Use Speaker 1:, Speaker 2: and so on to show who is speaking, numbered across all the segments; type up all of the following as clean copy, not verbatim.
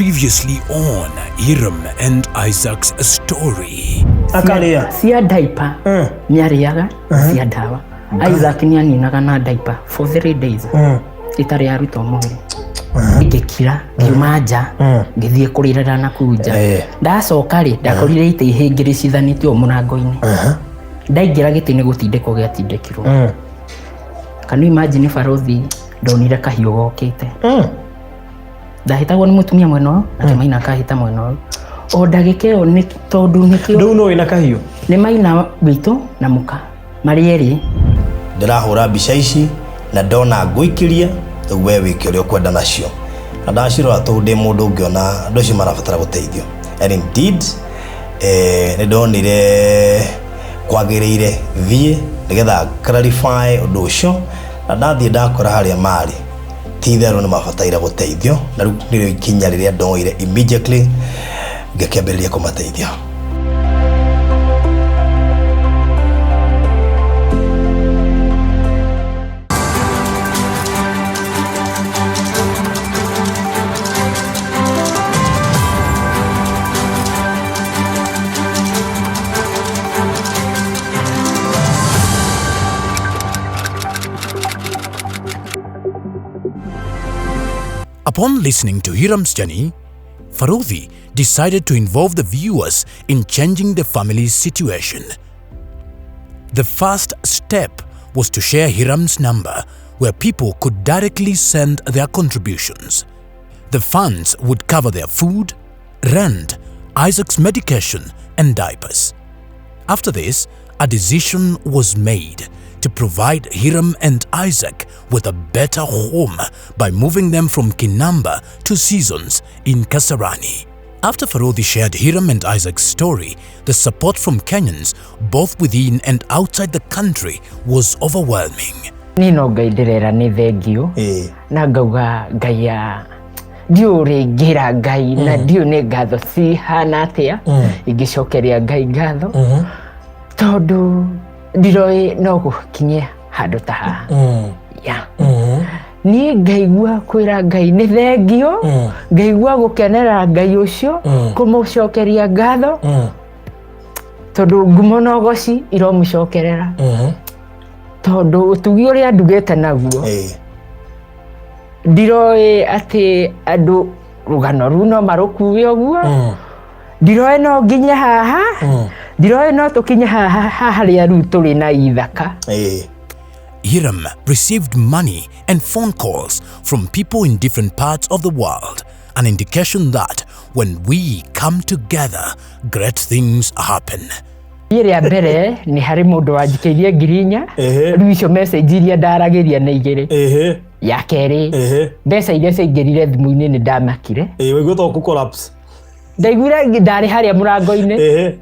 Speaker 1: Previously on Hiram and Isaac's story.
Speaker 2: Akarĩa.
Speaker 3: Cia diaper nĩ arĩaga cia ndawa. Isaac nĩ aninaga na diaper for 3 days ĩtarĩ yarutwo mwĩrĩ. Ngĩkira, ngiuma nja, ngĩthiĩ kũrĩrĩra na kũu nja. Ndacoka rĩ, ndakorire itĩ ihĩngĩrĩcithanĩtio mũrango-inĩ. Ndaingĩra gĩtĩ nĩ gũtindĩkwo gĩatindĩkirwo. Can you imagine, barothi, ndonire kahiũ gokĩte. Ndahĩtagwo nĩ mũtumia mwena ũyũ, nake Maina akahĩta mwena ũyũ. O ndagĩka ĩyo nĩ tondũ nĩkĩo
Speaker 2: Rĩu no wĩna kahiũ?
Speaker 3: Nĩ Maina witũ na mũka marĩ erĩ.
Speaker 4: Ndĩrahũra mbica ici na ndona ngũikĩrie, rĩu we wĩke ũrĩa ũkwenda nacio. Na ndacirora tondũ ndĩ mũndũ ngĩona andũ acio marabatara gũteithio. And indeed, nĩ ndonire kwagĩrĩire thiĩ nĩgetha clarify ũndũ ũcio, na ndathiĩ ndakora harĩa marĩ ti itherũ nĩ mabataire gũteithio, na rĩu nĩrĩo ikinya rĩrĩa ndoire immediately ngĩkĩambĩrĩria kũmateithia.
Speaker 1: Upon listening to Hiram's journey, Farodhi decided to involve the viewers in changing the family's situation. The first step was to share Hiram's number where people could directly send their contributions. The funds would cover their food, rent, Isaac's medication, and diapers. After this, a decision was made to provide Hiram and Isaac with a better home by moving them from Kinamba to Seasons in Kasarani. After Farodhi shared Hiram and Isaac's story, the support from Kenyans, both within and outside the country, was overwhelming.
Speaker 3: Niĩ no Ngai ndĩrera nĩ thengiũ na ngauga Ngai ya ndiũ rĩngĩra Ngai na ndiũ nĩ ngatho cihana atĩa ingĩcokeria Ngai ngatho, tondũ ndiroĩ no gũkinye handũ ta haha ya niĩ ngaigua kwĩra Ngai nĩ thengiũ, ngaigua gũkenera Ngai ũcio, kũmũcokeria ngatho, tondũ ngumo na ũgoci iromũcokerera, tondũ ũtugi ũrĩa ndugĩte naguo ndiroĩ atĩ andũ rũgano rũu no marũkue ũguo. Ndiroĩ no nginye haha, ndiroĩ no tũkinye haha harĩa rĩu tũrĩ na ithaka.
Speaker 1: Hiram received money and phone calls from people in different parts of the world, an indication that when we come together, great things happen.
Speaker 3: Niĩ rĩa mbere nĩ harĩ mũndũ wanjikĩirie 4,000. Rĩu icio message iria ndaragĩria nĩ igĩrĩ. Ya kerĩ, mbeca iria ciaingĩrire thimũ-inĩ nĩ ndamakire.
Speaker 2: Waigua ta ũkũ collapse.
Speaker 3: Ndaiguire ndarĩ harĩa mũrango-inĩ.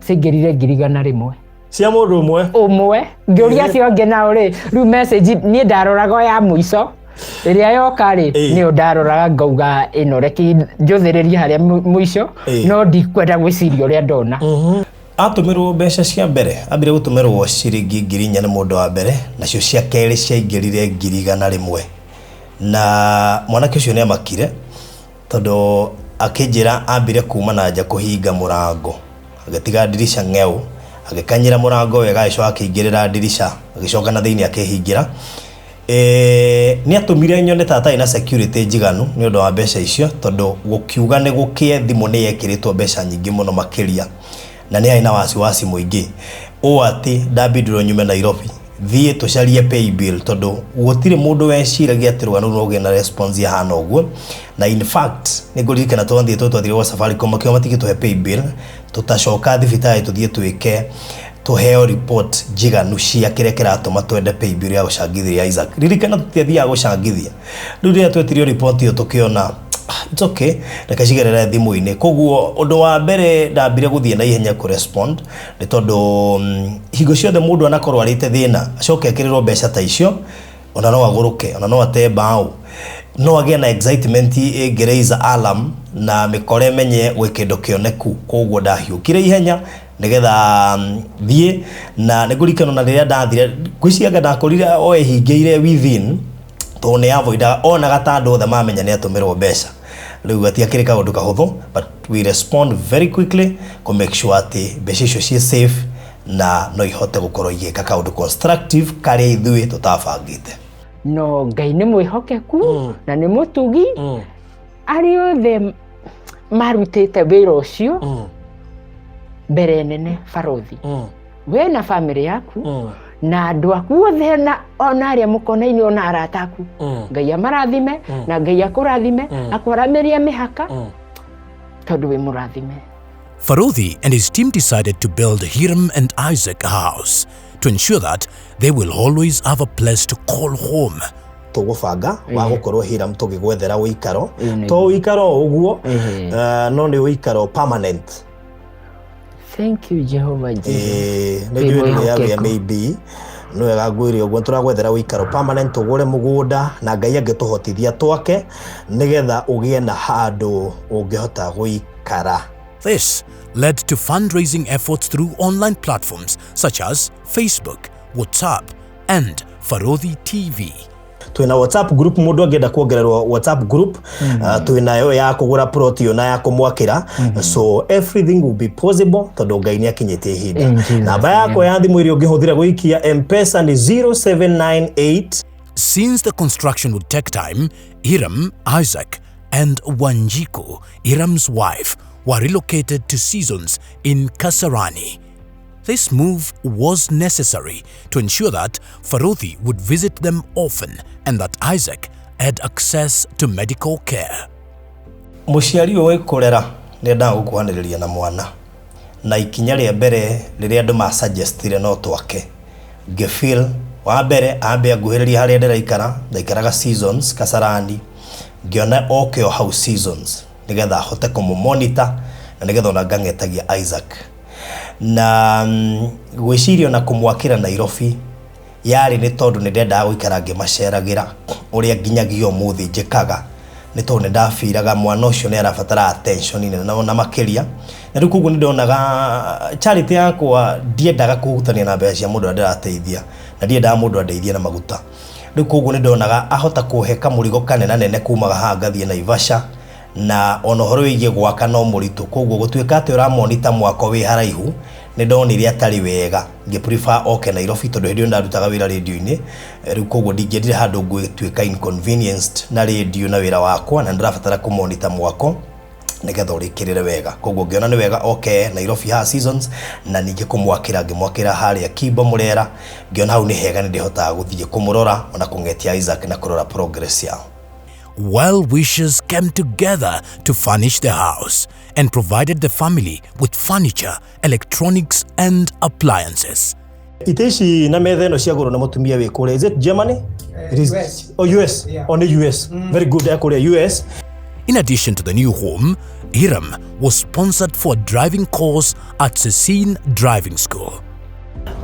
Speaker 3: Ciaingĩrire 100,000.
Speaker 2: Cia mũndũ ũmwe?
Speaker 3: Ũmwe. Ngĩũria acio angĩ nao rĩ, rĩu message niĩ ndaroraga o ya mũico ĩrĩa yoka rĩ, nĩyo ndaroraga ngauga ĩno reke njũthĩrĩrie harĩa mũico, no ndikwenda gwĩciria ũrĩa ndona.
Speaker 4: Atũmĩrwo mbeca cia mbere, ambire gũtũmĩrwo ciringi 4,000 nĩ mũndũ wa mbere, nacio cia kerĩ ciaingĩrire 100,000, na mwanake ũcio nĩ amakire tondũ akĩnjĩra ambire kuma na nja kũhinga mũrango, agĩtiga ndirica ng'eũ, agĩkanyĩra mũrango wega, agĩcoka akĩingĩrĩra ndirica, agĩcoka na thĩinĩ akĩhingĩra. Nĩ atũmire nyone ta atarĩ na security njiganu nĩ ũndũ wa mbeca icio, tondũ gũkiuga nĩ gũkĩe thimũ nĩ yekĩrĩtwo mbeca nyingĩ mũno makĩria, na nĩ arĩ na wasiwasi mũingĩ ũũ atĩ ndambindirwo nyume Nairobi thiĩ tũcarie paybill, tondũ gũtirĩ mũndũ weciragia atĩ rũgano rũu no rũgĩe na response yahana ũguo. Na in fact nĩ ngũririkana twathiĩ twathire gwa Safaricom, makiuga matingĩtũhe paybill tũtacoka thibitarĩ tũthiĩ twĩke tũheo report njiganu cia kĩrĩa kĩratũma twende paybill ya gũcangithĩria Isaac. Ririkana tũtiathiaga gũcangithia. Rĩu rĩrĩa twetirio report ĩyo tũkĩona, "Ah, it's okay, reke cigerere thimũ-inĩ." Koguo ũndũ wa mbere ndambire gũthiĩ na ihenya kũ respond nĩ tondũ hingo ciothe mũndũ anakorwo arĩte thĩna acoke ekĩrĩrwo mbeca ta icio, ona no agũrũke, ona no ate mbaũ, no agĩe na excitement ĩngĩ raise alarm na mĩkora ĩmenye gwĩ kĩndũ kĩoneku. Koguo ndahiũkire ihenya nĩgetha thiĩ, na nĩ ngũririkana ona rĩrĩa ndathire ngwĩciria anga ndakorire o ĩhingĩire within, tondũ nĩ avoidaga onaga ta andũ othe mamenya nĩ atũmĩrwo mbeca. Rĩu gatiakĩrĩ kaũndũ kahũthũ, but we respond very quickly kũ make sure atĩ mbeca icio ciĩ safe na no ihote gũkorwo igĩka kaũndũ constructive karĩa ithuĩ tũtabangĩte.
Speaker 3: No Ngai nĩ mwĩhokeku na nĩ mũtugi. Arĩa othe marutĩte wĩra ũcio mbere nene, barothi, we na bamĩrĩ yaku na andũ aku othe, na ona arĩa mũkonaine, ona arata aku, Ngai amarathime na Ngai akũrathime, akwaramĩrie mĩhaka, tondũ wĩ mũrathime.
Speaker 1: Farodhi and his team decided to build Hiram and Isaac a house to ensure that they will always have a place to call home.
Speaker 4: Tũgũbanga wa gũkorwo Hiram tũgĩgwethera ũikaro,
Speaker 3: Ĩĩ,
Speaker 4: to ũikaro o ũguo,
Speaker 3: Ĩĩ.
Speaker 4: no nĩ ũikaro permanent.
Speaker 3: Thank you, Jehovah Jesus.
Speaker 4: Ĩĩ, nĩ
Speaker 3: Wĩ
Speaker 4: njũĩ nĩ yambia
Speaker 3: mwĩhokeku.
Speaker 4: Maybe nĩ wega ngwĩre ũguo, tũragwethera ũikaro permanent, tũgũre mũgũnda na Ngai angĩtũhotithia twake, nĩgetha ũgĩe na handũ ũngĩhota gũikara.
Speaker 1: This led to fundraising efforts through online platforms such as Facebook, WhatsApp, and Farodhi TV.
Speaker 4: Twĩna WhatsApp group, mũndũ angĩenda kuongererwo WhatsApp group, twĩnayo ya kũgũra plot ĩyo na ya kũmwakĩra, so everything will be possible tondũ Ngai nĩ akinyĩtie ihinda.
Speaker 3: In Jesus'
Speaker 4: Namba yakwa ya thimũ ĩrĩa ũngĩhũthĩra gũikia M-Pesa nĩ 0798
Speaker 1: Since the construction would take time, Hiram, Isaac, and Wanjiku, Hiram's wife, were relocated to Seasons in Kasarani. This move was necessary to ensure that Farodhi would visit them often and that Isaac had access to medical care.
Speaker 4: Mũciari ũyũ wĩ kũrera nĩ endaga gũkuhanĩrĩria na mwana, na ikinya rĩa mbere rĩrĩa andũ masuggestire no twake, ngĩfeel wa mbere ambe anguhĩrĩria harĩa ndĩraikara. Ndaikaraga Seasons Kasarani, ngĩona oke o hau Seasons nĩgetha ahote kũmũmonitor na nĩgetha ona ngang'etagia Isaac na gwĩciria ona kũmwakĩra Nairobi yarĩ nĩ tondũ nĩ ndendaga gũikara ngĩmaceragĩra ũrĩa nginyagia ũmũthĩ njĩkaga, nĩ tondũ nĩ ndabiraga mwana ũcio nĩ arabatara attention nene na makĩria. Na rĩu koguo nĩ ndonaga charity yakwa ndiendaga kũhutania na mbeca cia mũndũ ũrĩa ndĩrateithia, na ndiendaga mũndũ andeithie na maguta. Rĩu koguo nĩ ndonaga ahota kũhe kamũrigo kanena nene kumaga haha ngathiĩ Naivasha, na ona ũhoro wĩgiĩ gwaka no mũritũ, koguo gũtuĩka atĩ ũramonita mwako wĩ haraihu nĩ ndonire atarĩ wega. Ngĩ prefer oke Nairobi tondũ hĩndĩ ĩyo ndarutaga wĩra rĩndiũ-inĩ. Rĩu koguo ndingĩendire handũ ngũtuĩka inconvenienced na rĩndiũ na wĩra wakwa, na nĩndĩrabatara kũmonita mwako nĩgetha ũrĩkĩrĩre wega. Koguo ngĩona nĩ wega oke Nairobi haha Seasons, na ningĩ kũmwakĩra ngĩmwakĩra harĩa Kimbo Mũrera, ngĩona hau nĩ hega, nĩ ndĩhotaga gũthiĩ kũmũrora ona kũng'etia Isaac na kũrora progress yao.
Speaker 1: Well wishers came together to furnish the house and provided the family with furniture, electronics, and appliances.
Speaker 4: Itĩ ici na metha ĩno ciagũrwo na mũtumia wĩ kũrĩa, is it Germany? It is
Speaker 5: US.
Speaker 2: Oh, US.
Speaker 5: Yeah.
Speaker 2: Oh, nĩ US. Very good, ekũrĩa US.
Speaker 1: In addition to the new home, Hiram was sponsored for a driving course at Cecine Driving School.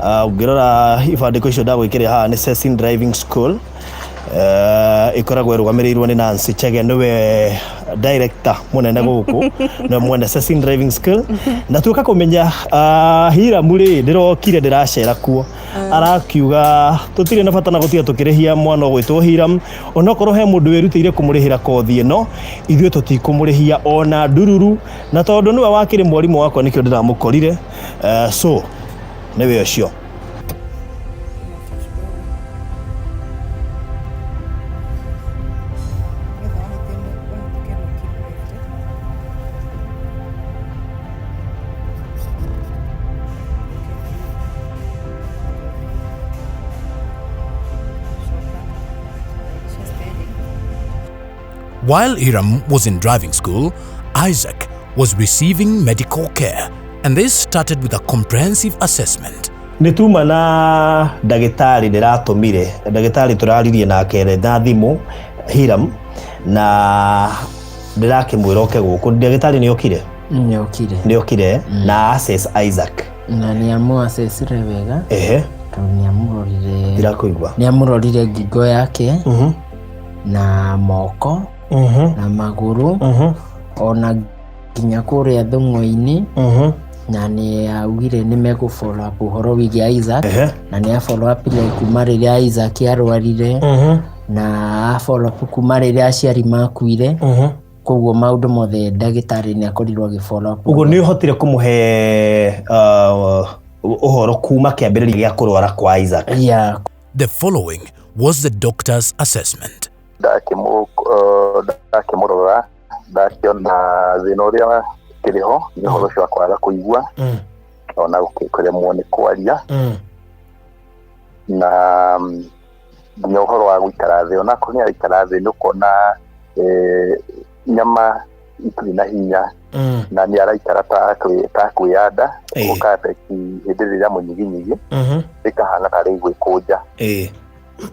Speaker 4: Ũngĩrora ibandĩko icio ndagwĩkĩrĩra haha nĩ Cecine Driving School. Ĩkoragwo ĩrũgamĩrĩirwo nĩ Nancy Chege, nĩwe director mũnene gũkũ, nĩwe mwene Cecine Driving School. Na tuoka kũmenya Hiram rĩ, ndĩrokire ndĩracera kuo, arakiuga tũtirĩ na bata na gũtiga tũkĩrĩhia mwana ũgwĩtwo Hiram, onokorwo he mũndũ wĩrutĩire kũmũrĩhĩra kothi ĩno, ithuĩ tũtikũmũrĩhia ona ndururu, na tondũ nĩwe wakĩrĩ mwarimũ wakwa nĩkĩo ndĩramũkorire. So nĩwe ũcio.
Speaker 1: While Hiram was in driving school, Isaac was receiving medical care, and this started with a comprehensive assessment.
Speaker 4: Nĩ tuma na ndagĩtarĩ, ndĩratũmire ndagĩtarĩ, tũraririe nake na thimũ Hiram, na ndĩrakĩmwĩra oke gũkũ. Ndagĩtarĩ nĩ okire?
Speaker 3: Nĩokire.
Speaker 4: Nĩ okire na assess Isaac.
Speaker 3: Na nĩ amũacecire wega, tondũ nĩ amũrorire
Speaker 4: Ndirakũigua.
Speaker 3: Nĩ amũrorire ngingo yake na moko na magũrũ, ona nginya kũrĩa thũng'wa-inĩ, na nĩ augire nĩ megũ follow up ũhoro wĩgiĩ Isaac. Na nĩ a follow up ile kuma rĩrĩa Isaac arwarire, na a follow up kuma rĩrĩa aciari makuire. Koguo maũndũ mothe ndagĩtarĩ nĩ akorirwo agĩ follow up.
Speaker 4: Ũguo nĩ ũhotire kũmũhe ũhoro kuma kĩambĩrĩria gĩa kũrwara kwa Isaac?
Speaker 3: Yeah.
Speaker 1: The following was the doctor's assessment.
Speaker 5: Ndakĩmũrora, ndakĩona thĩna ũrĩa kĩrĩ ho nĩ ũhoro ũcio wa kwaga kũigua ona kũremwo nĩ kwaria na nginya ũhoro wa gũikara thĩ. Onakorwo nĩ araikara thĩ, nĩ ũkona nyama itirĩ na hinya na nĩ araikara ta kwĩyanda, ũkabeki hĩndĩ ĩrĩa mũnyiginyigi ĩkahana tarĩ gwĩkũnja.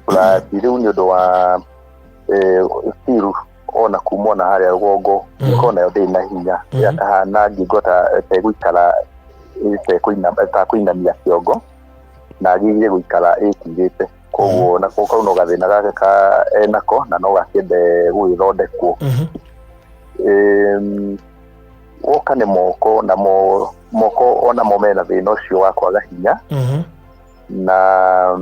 Speaker 5: Plus rĩu nĩ ũndũ wa still ona kuma ona harĩa rũgongo, ngingo nayo ndĩrĩ na hinya, yakahana ngingo ta tegũikara ta kũinamia kĩongo na agĩrĩire gũikara ĩkirĩte. Koguo nako kau no gathĩna gake ka enako na no gakĩende gũgĩthondekwo. Woka nĩ moko, namo moko onamo mena thĩna ũcio wa kwaga hinya na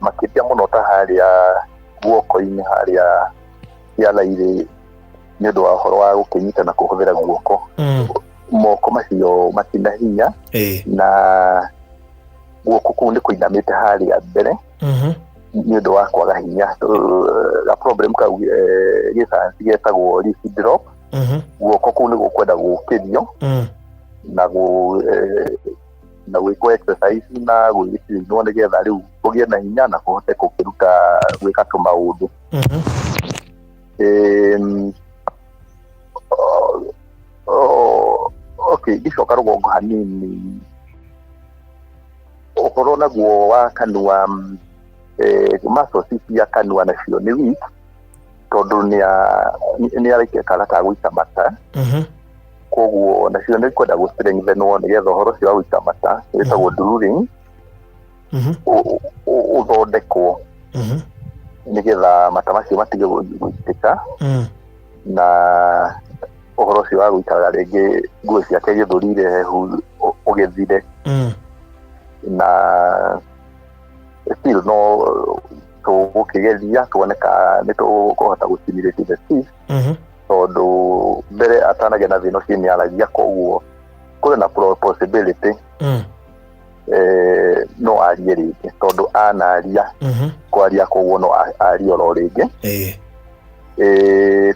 Speaker 5: makĩria mũno ta harĩa guoko-inĩ, harĩa kĩara-inĩ, nĩ ũndũ wa ũhoro wa gũkĩnyita na kũhũthĩra guoko. Moko macio matina hinya na guoko kũu nĩ kũinamĩte harĩa mbere nĩ ũndũ wa kwaga hinya. Ga problem kau gĩcayanci getagwo wrist drop. Guoko kũu nĩ gũkwenda gũkĩrio na na gwĩkwo exercise na gwĩgĩtirwo nĩgetha rĩu kũgĩe na hinya na kũhote gũkĩruta gwĩka tũmaũndũ. Okay, ngĩcoka rũgongo hanini, ũhoro naguo wa kanua, muscles cia kanua nacio nĩ weak tondũ nĩ araikara ta gũita mata. Koguo nacio nĩ kwenda gũ strengthenwo nĩgetha ũhoro ũcio wa gũita mata wĩtagwo drooling ũthondekwo nĩgetha mata macio matige gũitĩka na ũhoro ũcio wa gũikaraga rĩngĩ nguo ciake gĩthũri irĩ hehu ũgĩthire. Na still no tũgũkĩgeria tuone ka nĩ tũkũhota gũ stimulate the speech, tondũ mbere atanagĩa na thĩna ũcio nĩ aragia, koguo kũrĩ na possibility no arie rĩngĩ, tondũ anaria kwaria, koguo no arie oro rĩngĩ.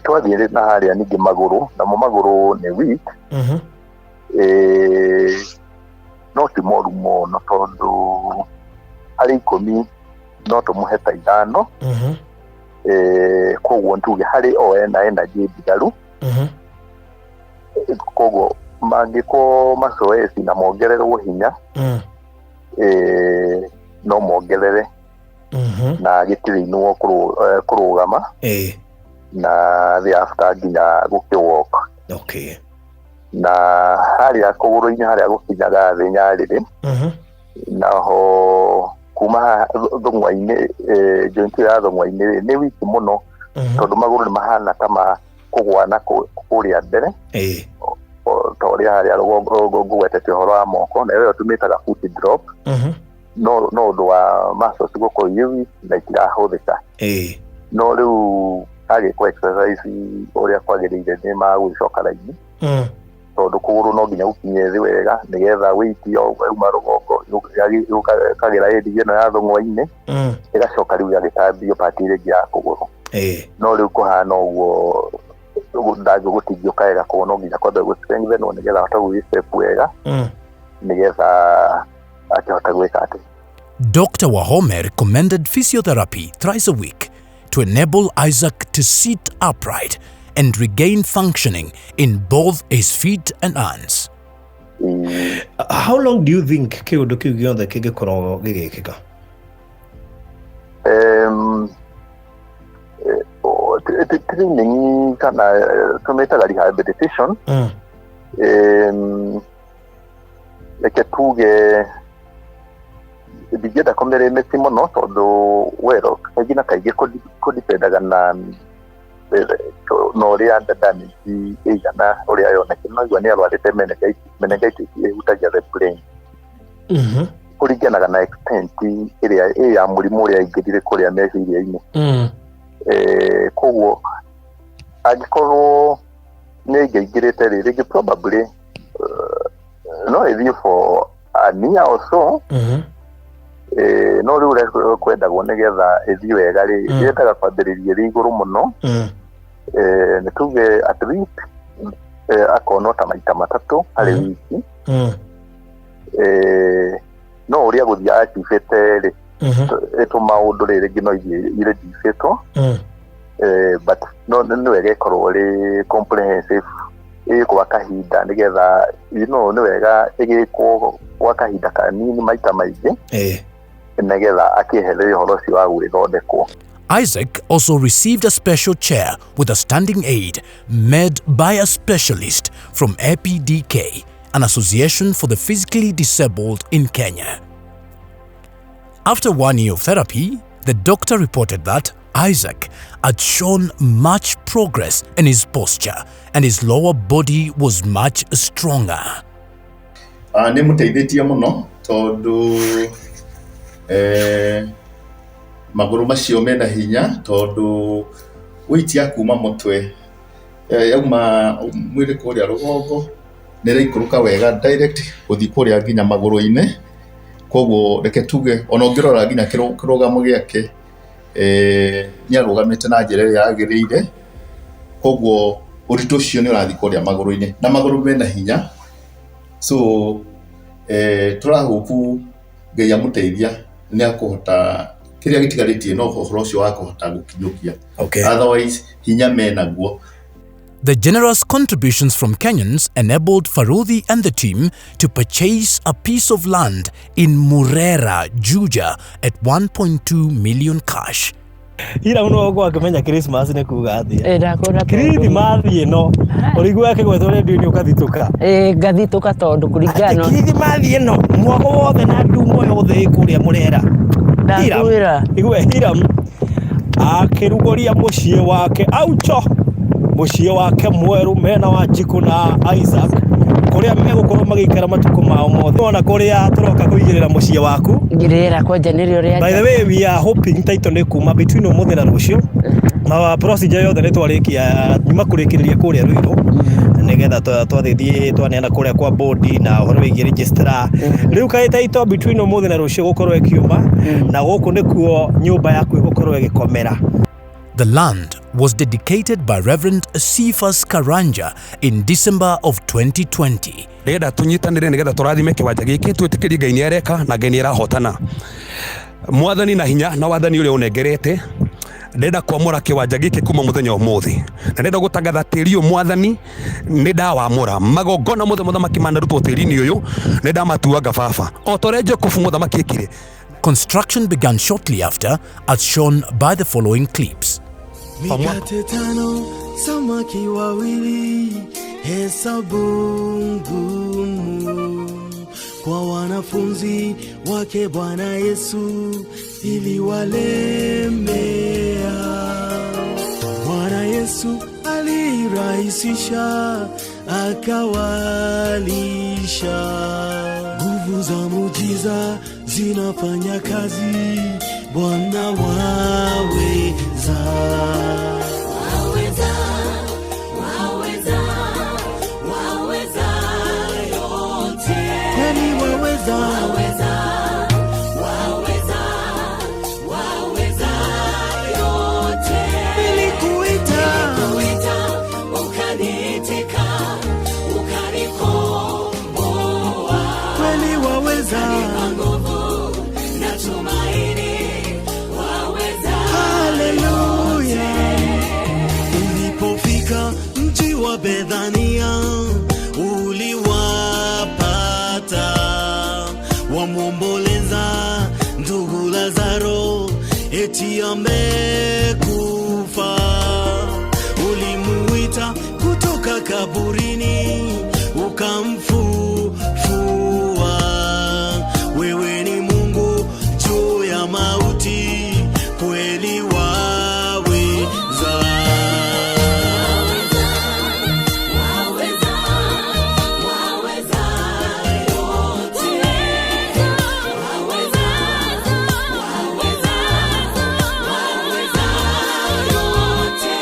Speaker 5: Twathiĩ na harĩa ningĩ magũrũ, namo magũrũ nĩ weak, no ti moru mũno, tondũ harĩ 10 no tũmũhe ta 5. Koguo ntuge harĩ o ena energy ndigaru. Koguo mangĩkwo mazoezi na mongererwo hinya, no mongerere na gĩtirĩ-inwo kũrũgama na thereafter nginya gũkĩ walk. Na harĩa kũgũrũ-inĩ harĩa gũkinyaga thĩ nyarĩrĩ, naho kuma thũng'wa-inĩ, joint ya thũng'wa-inĩ nĩ wiki mũno, tondũ magũrũ nĩ mahana ta ma kũgwa na kũrĩa mbere, ta ũrĩa harĩa rũgongo ngũgwetete ũhoro wa moko, na ĩyo tũmĩtaga foot drop. No ũndũ wa muscles gũkorwo irĩ weak na itirahũthĩka. No rĩu agĩkwo exercise ũrĩa kwagĩrĩire nĩ magũgĩcoka raini, tondũ kũgũrũ no nginya gũkinye thĩ wega nĩgetha weight yauma rũgongo yũkagĩra ĩndi ĩno ya thũng'wa-inĩ, ĩgacoka rĩu yagĩtambio part ĩrĩa ĩngĩ ya kũgũrũ. No rĩu kũhana ũguo gũtingĩũka wega, koguo no nginya kwambe gũ strengthenwo nĩgetha ahote gũgĩ step wega, nĩgetha akĩhote gwĩka atĩ.
Speaker 1: Dr. Wahome recommended physiotherapy thrice a week to enable Isaac to sit upright and regain functioning in both his feet and hands.
Speaker 4: How long do you think kĩũndũ kĩu gĩothe kĩngĩkorwo gĩgĩkĩka?
Speaker 5: Training kana tũmĩtaga rehabilitation. Reke tuge ndingĩenda kũmĩrĩmĩti mũno, tondũ wero kaingĩ na kaingĩ kũdipendaga na na ũrĩa damage ĩigana ũrĩa yonekire. No igua nĩ arwarĩte meningitis. Meningitis ĩhutagia the brain. Kũringanaga na extent ĩrĩa ĩ ya mũrimũ ũrĩa aingĩrire kũrĩa meciria-inĩ. Koguo Angĩkorwo nĩ ĩingĩrĩte rĩ, rĩngĩ probably no ĩthiĩ for a year or so. No rĩu ũrĩa kwendagwo nĩgetha ĩthiĩ wega rĩ, yendaga kwambĩrĩria ĩrĩ igũrũ mũno. Nĩ tuge at least akonwo ta maita matatũ harĩ wiki. No ũrĩa gũthiĩ acibĩte rĩ, tũmaũndũ rĩ, rĩngĩ no ithiĩ ireducĩtwo. But no nĩ wega ĩkorwo ĩrĩ comprehensive, ĩ gwa kahinda, nĩgetha nĩ wega ĩgĩkwo gwa kahinda kanini maita maingĩ, nĩgetha akĩehererie ũhoro ũcio wa gwĩthondekwo.
Speaker 1: Isaac also received a special chair with a standing aid made by a specialist from APDK, an association for the physically disabled in Kenya. After 1 year of therapy, the doctor reported that Isaac had shown much progress in his posture and his lower body was much stronger.
Speaker 6: Nĩ mũteithĩtie mũno tondũ magũrũ macio mena hinya, tondũ weight ya kuma mũtwe yauma mwĩrĩ kũrĩa rũgongo nĩ ĩraikũrũka wega direct gũthiĩ kũrĩa nginya magũrũ-inĩ. Koguo reke tuge ona ũngĩrora nginya kĩrũgamo gĩake, nĩ arũgamĩte na njĩra ĩrĩa yagĩrĩire. Koguo ũritũ ũcio nĩ ũrathiĩ kũrĩa magũrũ-inĩ na magũrũ mena hinya. So tũrahope Ngai amũteithia nĩ akũhota kĩrĩa gĩtigarĩtie, no ũhoro ũcio wa kũhota gũkinyũkia. Otherwise hinya menaguo.
Speaker 1: The generous contributions from Kenyans enabled Faruthi and the team to purchase a piece of land in Murera, Juja at 1.2 million cash.
Speaker 2: Ira no ũguo akĩmenya Christmas nĩ kuga atĩa.
Speaker 3: Ndakũra tondũ-
Speaker 2: Kirithimathi ĩno ũrĩigua akĩgwetwo redio-inĩ ũkathitũka.
Speaker 3: Ĩ, ngathitũka tondũ kũringana na
Speaker 2: Kirithimathi ĩno mwago wothe na ndumo yothe ĩ kũrĩa Mũrera.
Speaker 3: Ndakwĩra.
Speaker 2: Igue Hiram akĩrugũria mũciĩ wake aucho, mũciĩ wake mwerũ mena Wanjikũ na Isaac, kũrĩa megũkorwo magĩikara matukũ mao mothe. Ona kũrĩa tũroka kũigĩrĩra mũciĩ waku.
Speaker 3: Ngirĩra kwanja nĩrĩo rĩa
Speaker 2: By the way, we are hoping title nĩ kuma between ũmũthĩ na rũciũ. Na procedure yothe nĩ twarĩkia, nyuma kũrĩkĩrĩria kũrĩa Ruiru, nĩgetha twathiĩ twaneana kũrĩa kwa board na ũhoro wĩgiĩ registrar. Rĩu kaĩ title between ũmũthĩ na rũciũ gũkorwo ĩkiuma, na gũkũ nĩkuo nyũmba yaku ĩgũkorwo ĩgĩkomera.
Speaker 1: The land was dedicated by Reverend Cephas Karanja in December of 2020.
Speaker 7: Ndĩrenda tũnyitanĩre nĩgetha tũrathime kĩwanja gĩkĩ, twĩtĩkĩrie Ngai nĩ areka na Ngai nĩ arahotana. Mwathani na hinya na wathani ũrĩa ũnengerete, ndĩrenda kwamũra kĩwanja gĩkĩ kuma mũthenya ũmũthĩ, na ndĩrenda gũtangatha tĩri ũyũ Mwathani nĩ ndawamũra. Magongona mothe mũthamaki manarutwo tĩri-inĩ ũyũ nĩ ndamatuanga baba, o ta ũrĩa Jakubu mũthamaki ekire.
Speaker 1: Construction began shortly after, as shown by the following clips.
Speaker 8: Mikate tano, samaki wawili, hesabu ngumu kwa wanafunzi wake Bwana Yesu iliwalemea. Bwana Yesu alirahisisha, akawalisha. Nguvu za muujiza zinafanya kazi, Bwana waweza.
Speaker 9: Waweza, waweza, waweza yote.
Speaker 8: Kweli waweza.
Speaker 9: Waweza, waweza, waweza yote.
Speaker 8: Nilikuita.
Speaker 9: Nilikuita, ukaniitika, ukanikomboa.
Speaker 8: Kweli waweza.
Speaker 9: Ukanipa nguvu na tumaini, waweza.
Speaker 8: Haleluya. Ulipofika mji wa Bethania, uliwapata wamwomboleza ndugu Lazaro, eti amekufa. Ulimuita kutoka kaburini, ukamfufua. Wewe ni Mungu juu ya mauti, kweli waweza.
Speaker 9: Waweza, waweza yote. Waweza, waweza, waweza yote.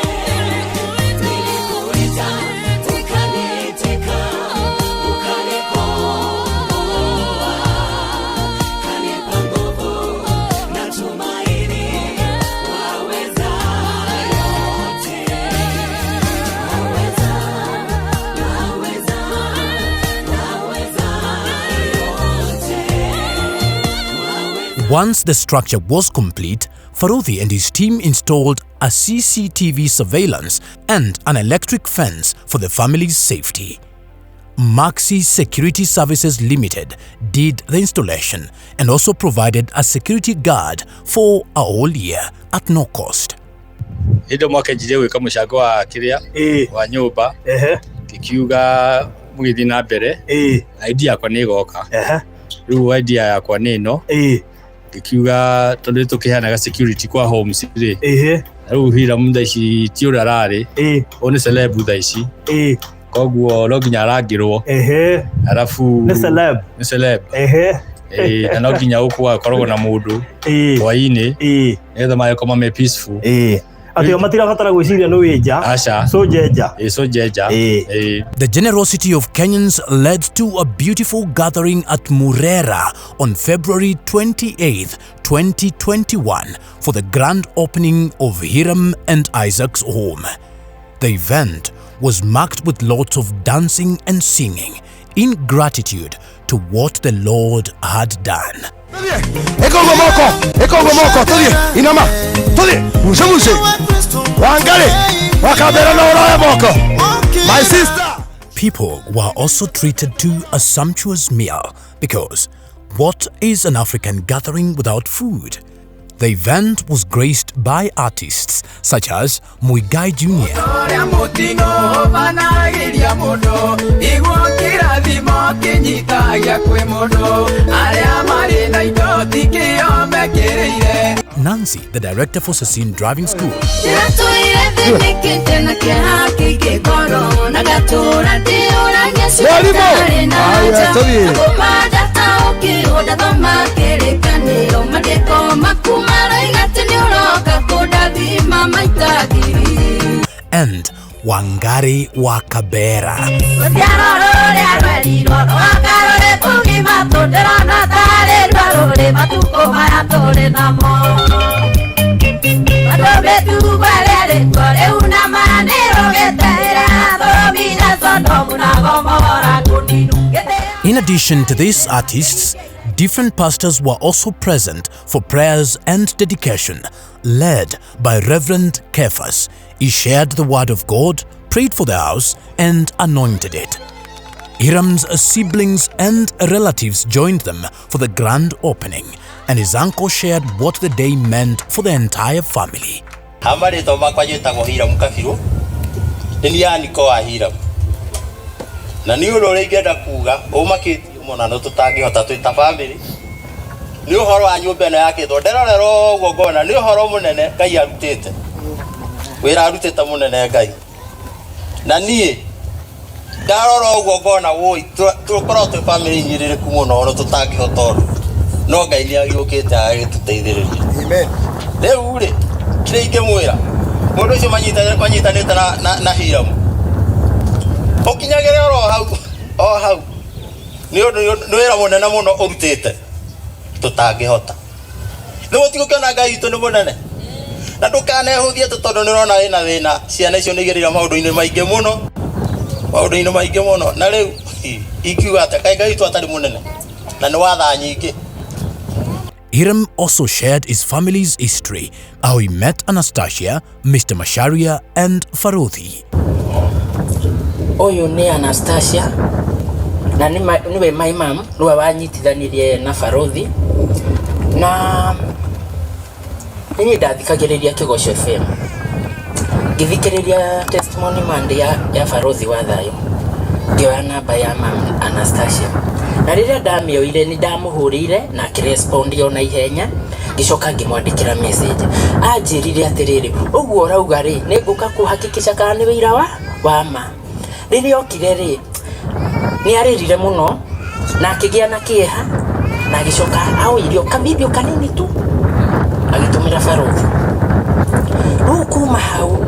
Speaker 1: Once the structure was complete, Faruthi and his team installed a CCTV surveillance and an electric fence for the family's safety. Maxi Security Services Limited did the installation and also provided a security guard for a whole year at no cost.
Speaker 10: Hĩndĩ ĩyo mwakĩnjirie gwĩka mũcango wa kĩrĩa wa nyũmba ngĩkiuga mũgĩthiĩ na mbere, idea yakwa nĩ ĩgoka. Rĩu idea yakwa nĩ ĩno, ngĩkiuga tondũ nĩ tũkĩheanaga security kwa homes rĩ, rĩu Hiram thaa ici ti ũrĩa ararĩ, ũyũ nĩ celeb thaa ici, koguo no nginya arangĩrwo. Arabu
Speaker 2: Nĩ celeb.
Speaker 10: Nĩ celeb. Ĩĩ, na no nginya gũkũ akoragwo na mũndũ hwainĩ nĩgetha magĩkoma me peaceful.
Speaker 2: Atĩ o matirabatara gwĩciria nĩ wĩ nja.
Speaker 10: Aca.
Speaker 2: Cũnjenja.
Speaker 10: Ĩĩ, cũnjenja. Ĩĩ.
Speaker 1: The generosity of Kenyans led to a beautiful gathering at Murera on February 28, 2021 for the grand opening of Hiram and Isaac's home. The event was marked with lots of dancing and singing in gratitude to what the Lord had done.
Speaker 11: Ĩka ũguo moko, ĩka ũguo moko, tũthiĩ, inama, tũthiĩ, muce muce, Wangari, wakambera na ũroe moko. My sister.
Speaker 1: People were also treated to a sumptuous meal because what is an African gathering without food? The event was graced by artists such as Muigai Jr.,
Speaker 12: Ũrĩa mũtino ũbanagĩria mũndũ iguo kĩrathimo kĩnyitagia kwĩ mũndũ arĩa marĩ na indo tikĩo mekĩrĩire.
Speaker 1: Nancy, the director for Sassin Driving School,
Speaker 9: Ndĩratũire thĩnĩkĩte na kĩeha kĩingĩ ngoro na ngatũra ndĩũragia
Speaker 11: Mwarimũ!
Speaker 9: ciũria na
Speaker 11: Aya,
Speaker 9: nja
Speaker 11: tũthiĩ.
Speaker 9: kuma ndataũkĩrwo ndathoma kĩrĩkanĩro maandĩko maku maroiga atĩ nĩ ũroka kũndathima maita ngiri.
Speaker 1: And Wangari wa Kabera.
Speaker 9: Rũciaro rũrĩa rwerirwo rwaka rũrĩ kũgima tũndĩrona tarĩ rwa rũrĩ matukũ maya tũrĩ namo andũ mĩtugo ĩrĩa ĩrĩkuo rĩu na ma nĩrũgĩte ĩrĩa thomire Sodomu na Gomora kũninwo.
Speaker 1: In addition to these artists, different pastors were also present for prayers and dedication, led by Reverend Cephas. He shared the word of God, prayed for the house, and anointed it. Hiram's siblings and relatives joined them for the grand opening, and his uncle shared what the day meant for the entire family.
Speaker 13: Ha marĩtwa makwa njĩtagwo Hiram Kabirũ, nĩ niĩ aniko wa Hiram, na nĩ ũndũ ũrĩa ingĩenda kuga ũmakĩtie mũno na tũtangĩhota twĩ ta bamĩrĩ nĩ ũhoro wa nyũmba ĩno yakĩtwo. Nderorera ũguo ngona nĩ ũhoro mũnene Ngai arutĩte, wĩra arutĩte mũnene Ngai, na niĩ ndarora ũguo ngona wũi tũkorwo twĩ bamĩrĩ inyĩrĩrĩku mũno ona tũtangĩhota ũndũ, no Ngai nĩ agĩũkĩte agagĩtũteithĩrĩria. Rĩu rĩ, kĩrĩa ingĩmwĩra mũndũ ũcio manyitanĩte na Hiramu ũkinyagĩre oro hau o hau nĩ ũndũ nĩ wĩra mũnene mũno ũrutĩte tũtangĩhota. Nĩ mũtigũkĩona Ngai witũ nĩ mũnene, na ndũkanehũthie tũ tondũ nĩ ũrona wĩna thĩna. Ciana icio nĩ igereire maũndũ-inĩ maingĩ mũno, maũndũ-inĩ maingĩ mũno, na rĩu ingiuga atĩa kaĩ Ngai witũ atarĩ mũnene na nĩ wa tha nyingĩ.
Speaker 1: Hiram also shared his family's history, how he met Anastasia, Mr. Masharia, and Faruthi.
Speaker 3: Ũyũ nĩ Anastasia na nĩwe my mom, nĩwe wanyitithanirie na Barothi, na niĩ ndathikagĩrĩria Kĩgoco FM ngĩthikĩrĩria testimony Monday ya Barothi wa Thayũ, ngĩoya namba ya mam Anastasia, na rĩrĩa ndamĩoire nĩ ndamũhũrĩire na akĩrespond o na ihenya. Ngĩcoka ngĩmwandĩkĩra message, anjĩrire atĩrĩrĩ, ũguo ũrauga rĩ, nĩ ngũka kũhakikisha kana nĩ wĩira wa ma. Rĩrĩa okire rĩ, nĩ arĩrire mũno na akĩgĩa na kĩeha na agĩcoka aoirio kavideo kanini tu agĩtũmĩra barothi. Rĩu kuma hau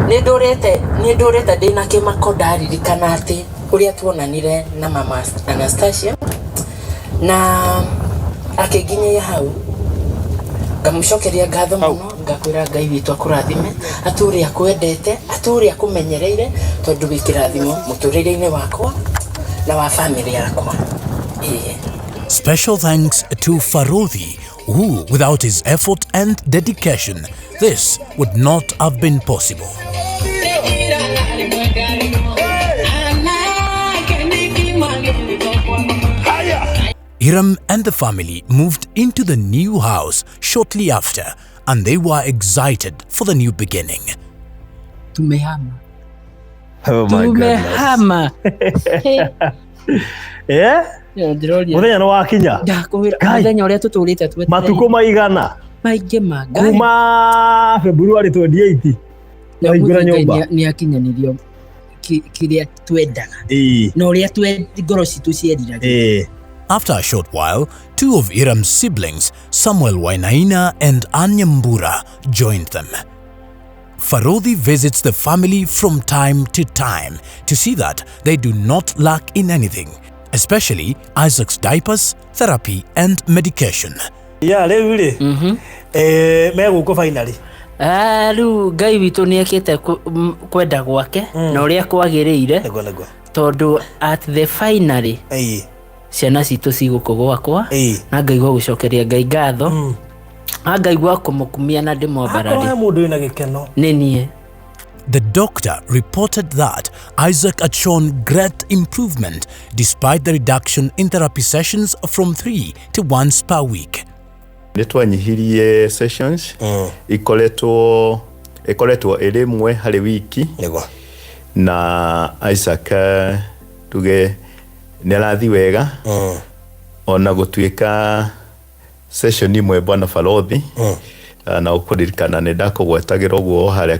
Speaker 3: nĩ ndũrĩte ndĩna kĩmako ndaririkana atĩ ũrĩa tuonanire na mama Anastasia na akĩnginyia hau. Ngamũcokeria ngatho mũno, ngakwĩra Ngai witũ akũrathime, atũre akwendete, atũre akũmenyereire, tondũ wĩ kĩrathimo mũtũrĩre-inĩ wakwa na wa bamĩrĩ yakwa, ĩĩ.
Speaker 1: Special thanks to Faruthi, who, without his effort and dedication, this would not have been possible. Hiram and the family moved into the new house shortly after, and they were excited for the new beginning.
Speaker 3: Tumehama.
Speaker 4: Oh my
Speaker 3: Tumehama.
Speaker 4: Yeah?
Speaker 3: Ndĩroria.
Speaker 4: Mũthenya nĩ wakinya.
Speaker 3: Ndakwĩra
Speaker 4: Ngai.
Speaker 3: mũthenya ũrĩa tũtũrĩte twetereire.
Speaker 4: Matukũ maigana.
Speaker 3: Maingĩ ma Ngai.
Speaker 4: Kuma February 28.
Speaker 3: Na
Speaker 4: Waingĩra
Speaker 3: ũmũthĩ Ngai
Speaker 4: nyũmba.
Speaker 3: nĩ akinyanĩrio kĩrĩa twendaga na ũrĩa ngoro citũ cieriragĩria.
Speaker 1: After a short while, two of Hiram's siblings, Samuel Wainaina and Anyambura, joined them. Farodhi visits the family from time to time to see that they do not lack in anything, especially Isaac's diapers, therapy and medication.
Speaker 4: Ya rĩu rĩ megũkũ finally.
Speaker 3: Rĩu Ngai witũ nĩ ekĩte kwenda gwake na ũrĩa kwagĩrĩire tondũ at the finally ciana citũ cigũkũ gwakwa na ngaigua gũcokeria Ngai ngatho na ngaigua kũmũkumia na
Speaker 4: Akorwo he
Speaker 3: ndĩmwambarare
Speaker 4: mũndũ wĩna gĩkeno.
Speaker 3: Nĩ niĩ.
Speaker 1: The doctor reported that Isaac had shown great improvement despite the reduction in therapy sessions from 3 to once per week.
Speaker 6: Nĩ twanyihirie sessions ikoretwo ĩrĩ ĩmwe harĩ wiki na Isaac tuge nĩ arathiĩ wega ona gũtuĩka session imwe bwana Farodhi na ũkũririkana nĩ ndakũgwetagĩra ũguo harĩa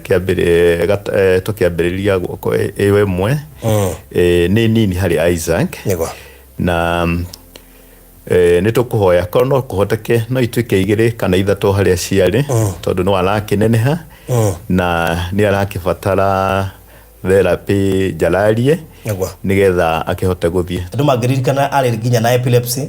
Speaker 6: tũkĩambĩrĩria guoko ĩyo ĩmwe nĩ nini harĩ Isaac na nĩ tũkũhoya korwo no kũhoteke no ituĩke 2 kana 3 harĩa ciarĩ tondũ no arakĩneneha na nĩ arakĩbatara therapy njararie nĩgetha akĩhote gũthiĩ.
Speaker 4: Andũ mangĩririkana arĩ nginya na epilepsy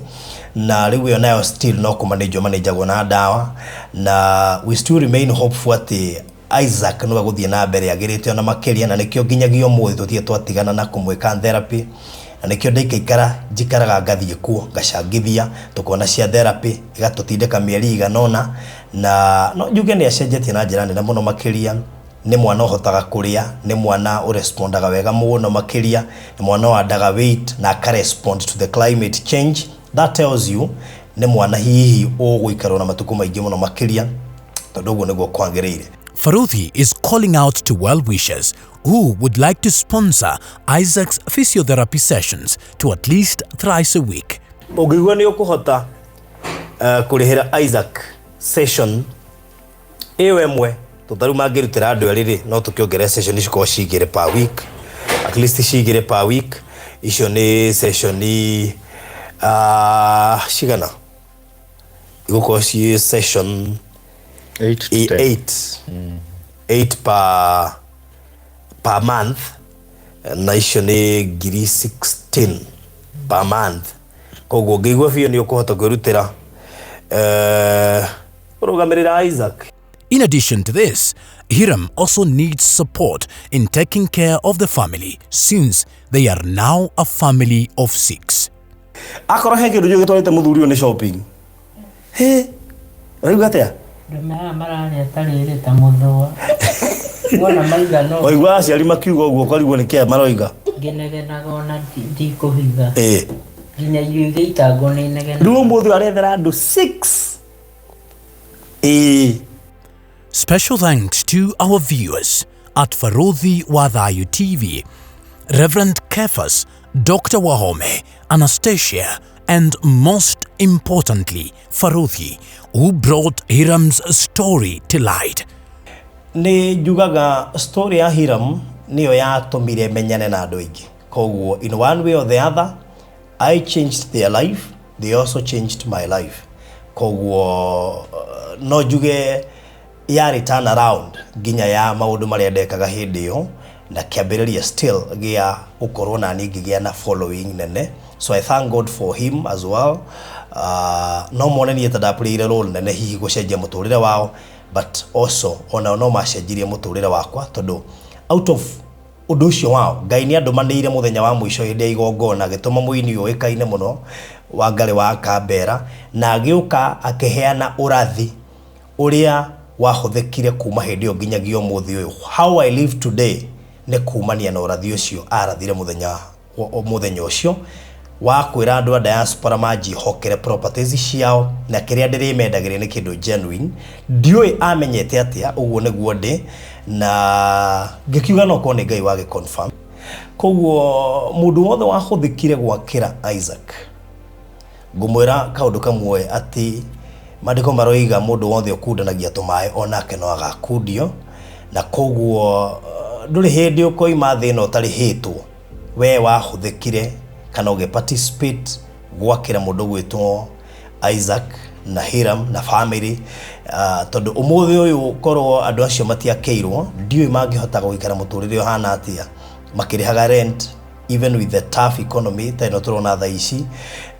Speaker 4: na rĩu ĩyo nayo still no kũmanĩnjwo manĩnjagwo na ndawa na we still remain hopeful atĩ Isaac no egũthiĩ na mbere agĩrĩte ona makĩria na nĩkĩo nginyagia ũmũthĩ tũtirĩ twatigana na kũmwĩka therapy na nĩkĩo ndaikaikara njikaraga ngathiĩ kuo ngacangithia tũkona cia therapy igatũtindĩka mĩeri igana ũna na no njuge nĩ acenjetie na njĩra nene mũno makĩria. Nĩ mwana ũhotaga kũrĩa, nĩ mwana ũrespondaga wega mũno makĩria, nĩ mwana wandaga weight na akarespond to the climate change. That tells you nĩ mwana hihi ũgũikarwo na matukũ maingĩ mũno makĩria tondũ ũguo nĩguo kwagĩrĩire.
Speaker 1: Faruthi is calling out to well-wishers who would like to sponsor Isaac's physiotherapy sessions to at least thrice a week.
Speaker 4: Ũngĩigua nĩ ũkũhota kũrĩhĩra Isaac session ĩyo ĩmwe tũtarĩu mangĩrutĩra andũ erĩ rĩ no tũkĩongerere session cikorwo cigĩrĩ per week, at least cigĩrĩ per week. Icio nĩ session cigana igũkorwo ciĩ session 8 per month na icio nĩ ngiri 16 per month. Koguo ũngĩigua biũ nĩ ũkũhota kwĩrutĩra kũrũgamĩrĩra Isaac.
Speaker 1: In addition to this, Hiram also needs support in taking care of the family since they are now a family of 6.
Speaker 4: Akorwo he kĩndũ njũĩ gĩtwarĩte mũthuri ũyũ nĩ shopping. Hĩ, ũraigua atĩa?
Speaker 3: Andũ maya mararĩa ta rĩrĩ ta mũthũa. Wona maigana ũguo.
Speaker 4: Waigua aciari makiuga ũguo ũkarigwo nĩ kĩa maroiga.
Speaker 3: Ngĩnegenaga ona ndikũhitha. Nginya irio igĩitangwo nĩ negenaga.
Speaker 4: Rĩu ũmũthĩ arethera andũ 6.
Speaker 1: Special thanks to our viewers at Farodhi Wathayu TV, Reverend Kefas, Dr. Wahome, Anastasia, and most importantly, Farodhi, who brought Hiram's story to light.
Speaker 4: Nĩ njugaga story ya Hiram nĩyo yatũmire menyane na andũ aingĩ. Koguo in one way or the other, I changed their life, they also changed my life. Koguo no njuge yarĩ turn around nginya ya maũndũ marĩa ndekaga hĩndĩ ĩyo na kĩambĩrĩria still gĩa gũkorwo na niĩ ngĩgĩa na following nene. So I thank God for him as well. No mone niĩ ta ndaplayire role nene hihi gũcenjia mũtũrĩre wao, but also onao no macenjirie mũtũrĩre wakwa tondũ out of Ũndũ ũcio wao, Ngai nĩ andũmanĩire mũthenya wa mũico hĩndĩ ya igongona, agĩtũma mũini ũĩkaine mũno Wangarĩ wa Kambera, na agĩũka akĩheana ũrathi ũrĩa wahũthĩkire kuma hĩndĩ ĩyo nginyagia ũmũthĩ ũyũ. How I live today nĩ kumania na ũrathi ũcio arathire mũthenya mũthenya ũcio wa kwĩra andũ a diaspora manjihokere properties ciao na kĩrĩa ndĩrĩmendagĩria nĩ kĩndũ genuine. Ndiũĩ amenyete atĩa, ũguo nĩguo ndĩ na ngĩkiuga no korwo nĩ Ngai wagĩ confirm. Koguo mũndũ wothe wahũthĩkire gwakĩra Isaac, ngũmwĩra kaũndũ kamwe atĩ maandĩko maroiga mũndũ wothe ũkundanagia tũmaĩ onake no agakundio, na koguo ndũrĩ hĩndĩ ũkoima thĩ ĩno ũtarĩhĩtwo. We wahũthĩkire kana ũgĩ participate gwakĩra mũndũ ũgwĩtwo Isaac na Hiram na family, tondũ ũmũthĩ ũyũ korwo andũ acio matiakĩirwo, ndiũĩ mangĩhota gũikara mũtũrĩre ũhana atĩa makĩrĩhaga rent even with the tough economy ta ĩno tũrona thaa ici,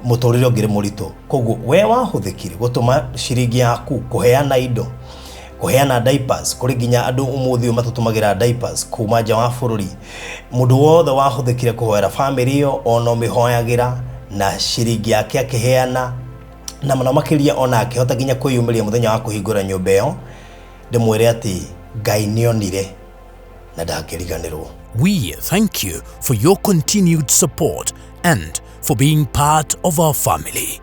Speaker 4: mũtũrĩre ũngĩrĩ mũritũ. Koguo we wahũthĩkire gũtũma ciringi yaku, kũheana indo, kũheana diapers, kũrĩ nginya andũ ũmũthĩ ũyũ matũtũmagĩra diapers kuma nja wa bũrũri. Mũndũ wothe wahũthĩkire kũhoera family ĩyo, ona ũmĩhoyagĩra na ciringi yake akĩheana, na mũno makĩria ona akĩhota nginya kwĩyumĩria mũthenya wa kũhingũra nyũmba ĩyo, ndĩmwĩre atĩ Ngai nĩonire na ndangĩriganĩrwo.
Speaker 1: We thank you for your continued support and for being part of our family.